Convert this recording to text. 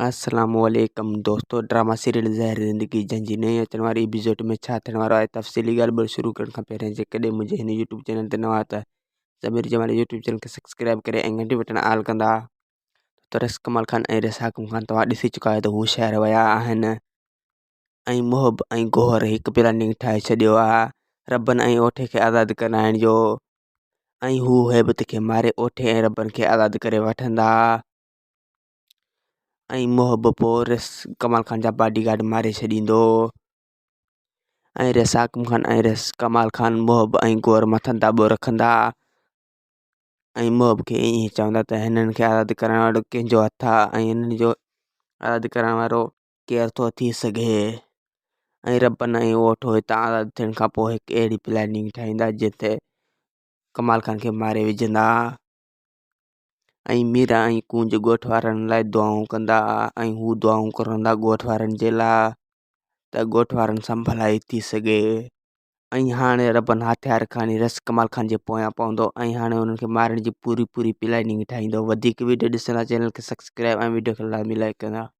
السلام عليڪم دوستو ڊراما سيريل زهر زندگي جنهن جي نئين اچڻ واري ايپيسوڊ ۾ ڇا ٿيڻ وارو آهي تفصيلي ڳالهه ٻولهه شروع ڪرڻ کان پهرين جيڪڏهن منهنجي هن يوٽيوب چينل تي نوان ته ضمير جمالي يوٽيوب چينل کي سبسڪرائب ڪري ۽ گهنٽي بٽڻ آل ڪندا ته رس ڪمال خان ۽ رس حاڪم خان توهان ڏسي چڪا آهيو ته هو شهر ويا آهن ۽ محب ۽ گوهر هڪ پلاننگ ٺاهي ڇڏيو آهي ربن ۽ اوٺي کي آزاد ڪرائڻ جو ۽ هو هيبت کي ماري اوٺي ۽ ربن کي آزاد ڪري وٺندا ۽ محب پوء رس ڪمال خان جا باڊي گارڊ ماري ڇڏيندو ۽ رس حاڪم خان ۽ رس ڪمال خان محب ۽ گور مٿن داٻو رکندا ۽ محب کي ائين چوندا ته هنن کي آزاد ڪرڻ وارو ڪنهن جو هٿ آهي ۽ هنن جو آزاد ڪرڻ وارو ڪير ٿو ٿي سگهي ۽ ربن ۽ اوٺو هتان آزاد ٿيڻ کان پوء هڪ اهڙي پلاننگ ٺاهيندا جنهن تي ڪمال خان کي ماري وجهندا. ۽ ميرا ۽ ڪونج ڳوٺ وارن لاء دعائون ڪندا ۽ هو دعائون گهرندا ڳوٺ وارن جي لاء ته ڳوٺ وارن سان ڀلائي ٿي سگهي ۽ هاڻي ربن هٿيار کڻي رس ڪمال خان جي پويان پوندو ۽ هاڻي انهن کي مارڻ جي پوري پوري پلاننگ ٺاهيندو وڌيڪ ويڊيو ڏسڻ لاء چينل کي سبسڪرائب ۽ ويڊيو کي لازمي لائڪ ڪندا.